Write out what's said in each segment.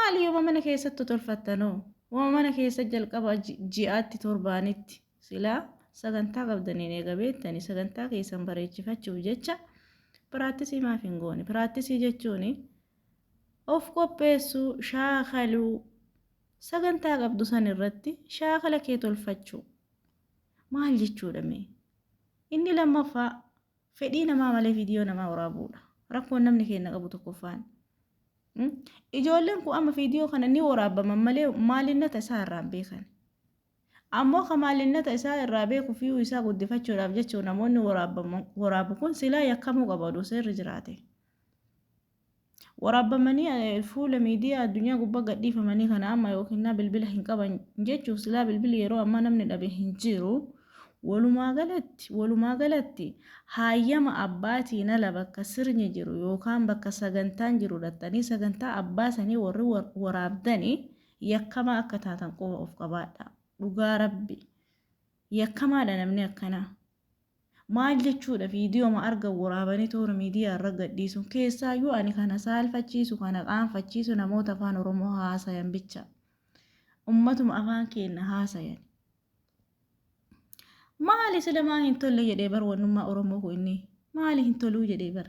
Maali yooma mana keessatti tolfattanoo? Wama mana keessa jalqaba ji'aatti torbaanitti silaa sagantaa qabdaniin eega beektanii sagantaa keessan bareechifachuuf jecha piraaktisii maaf hin goone? Piraaktisii jechuun of qopheessuu, shaakaluu, sagantaa qabdu san irratti shaakala kee tolfachuu. Maal jechuudha mee? Inni lammaffaa fedhii namaa malee viidiyoo namaa waraabuudha. Rakkoon namni keenya qabu tokkoffaan. Ijoolleen kun amma viidiyoo kana ni waraabaman malee maalinnata isaa irraa hin beekan. Ammoo ka maalinnata isaa irraa beeku fiyuu isaa guddifachuudhaaf jechuun namoonni waraabu kun silaa yakkamuu qaba oduu seerri jiraate. Waraabbamanii fuula miidiyaa addunyaa gubbaa gadhiifamanii kana amma yookiin bilbila hin qaban jechuuf silaa bilbilli yeroo ammaa namni dhabe hin jiru. Walumaa galatti walumaa galatti haayyama abbaatiin ala bakka sirni jiru yookaan bakka sagantaan jiru dhaxxanii sagantaa abbaa sanii warri waraabdanii yakkamaa akka taatan quba of qabaadhaa. Dhugaa rabbi yakkamaadha namni akkanaa. Maal jechuudha viidiyooma argan waraabanii toora miidiyaa irra gadhiisuun keessaayyuu ani kana saalfachiisu kana qaanfachiisu namoota afaan Oromoo haasayan bicha. Ummatuma afaan keenna haasayan. Maali sila maa hin tolle jedhee bar wannummaa Oromoo kun inni maali hin toluu jedhee bar.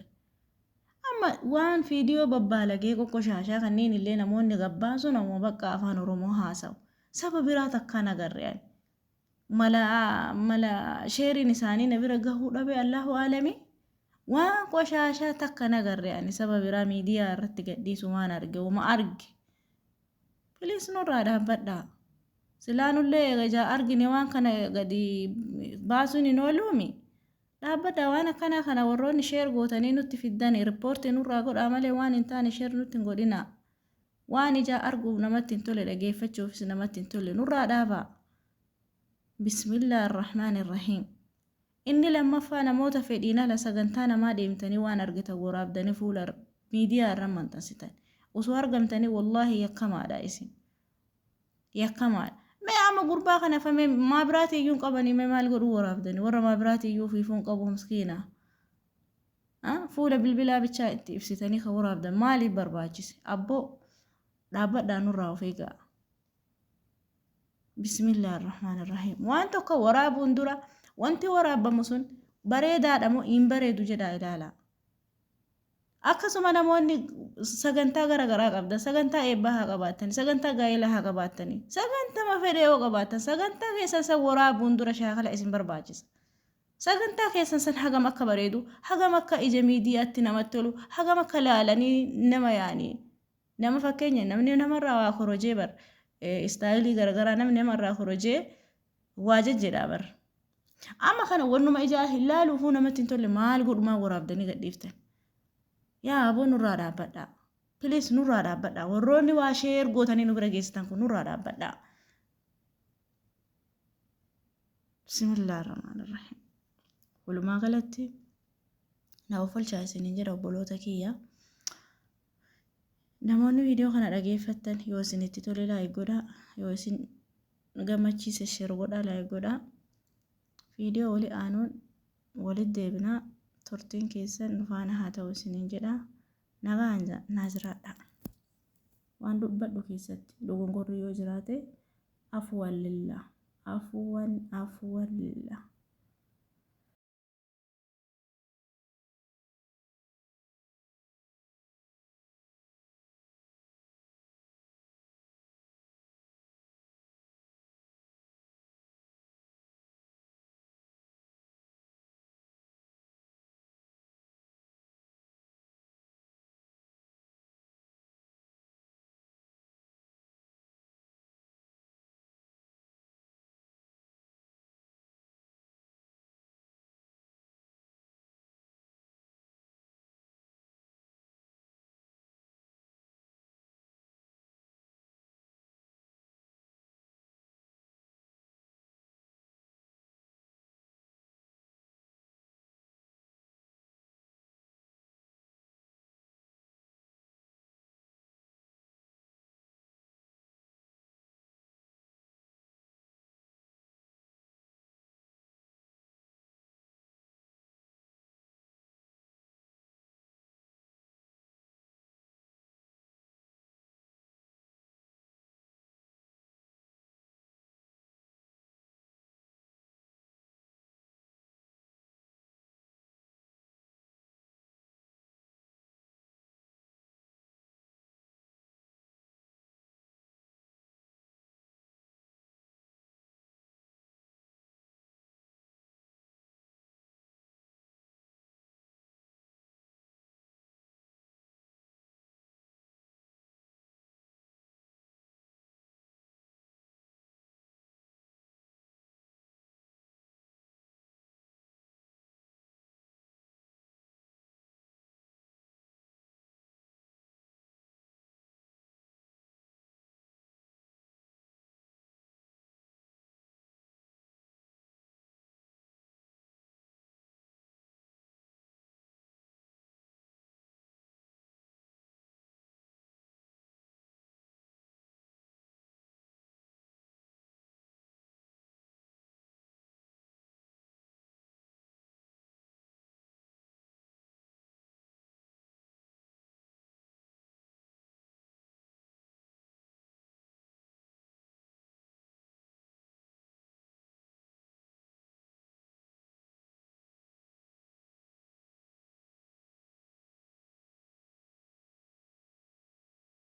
Amma waan viidiyoo babbaalagee qoqqoshaashaa kanneen illee namoonni gabbaasu namuma bakka afaan Oromoo haasawu. Saba biraa takkaan agarre ani. Mala mala sheeriin isaanii na bira gahuu dhabe Allahu aalami. Waan qoshaashaa takka nagarre ani saba biraa miidiyaa irratti gadhiisu waan arge wama arge. Please nurraa dhaabbadhaa. Silaa nullee ijaa argine waan kana gadi baasuun hin ooluumi. Dhaabbadhaa waan akkanaa kana warroonni sheer gootanii nutti fiddani riippoortii nurraa godhaa malee waan hin taane sheer nutti hin godhinaa. Waan ijaa arguuf namatti hin tolle dhageeffachuufis namatti hin tolle nurraa dhaabaa. Bismillah ar-Rahmaan ar-Rahiim. Inni lammaffaa namoota fedhiin ala sagantaa namaa deemtanii waan argitan waraabdanii fuula miidiyaa irra maxxansitan. Osoo argamtanii wallaahi yakkamaadha isin. Yakkamaadha. Mee amma gurbaa kana famee maabiraatii iyyuu hin qabanii mee maal godhuu waraabdanii warra maabiraatii iyyuu ofiifuu hin qabu miskiina. Fuula bilbilaa bichaa itti ibsitanii kan waraabdan maaliif barbaachise? Abboo dhaabbadhaa nurraa of eegaa. Bismillah ar-Rahmaan ar-Rahiim. Waan tokko waraabuun dura wanti waraabamu sun bareedaadha moo hin bareedu jedhaa ilaalaa. Akkasuma namoonni sagantaa gara garaa qabdan, sagantaa eebbaa haa qabaatani, sagantaa gaa'elaa haa qabaatani, sagantama fedhe yoo qabaattan sagantaa keessan san waraabuun dura shaakala isin barbaachisa. Sagantaa keessan san hagam akka bareedu, hagam akka ija miidiyaatti namatti tolu, hagam akka laalanii nama yaanii Nama fakkeenya namni namarraa waa korojee bar istaayilii garagaraa namni namarraa korojee waa jejjedhaa bar. Amma kana wannuma ijaa hin laaluufuu namatti hin tolle maal godhumaa waraabdanii gadhiiftan. Yaa aboo nurraa dhaabbadhaa. Please nurraa dhaabbadhaa. Warroonni waa sheer gootanii nu bira geessitan kun nurraa dhaabbadhaa. Bismillah ar-Rahmaan ar-Rahiim. Walumaa galatti na offolchaa isiniin jedha obboloota kiyya. Namoonni viidiyoo kana dhageeffattan yoo isinitti tole like godhaa, yoo isin gammachiise share godhaa, like godhaa. Viidiyoo wali aanuun walitti deebinaa turtiin keessan nu faana haa ta'u isiniin jedha. Nagaan naa jiraadha. Waan dubbadhu keessatti dogongorri yoo jiraate afuwan lillah afuwan afuwan lillah.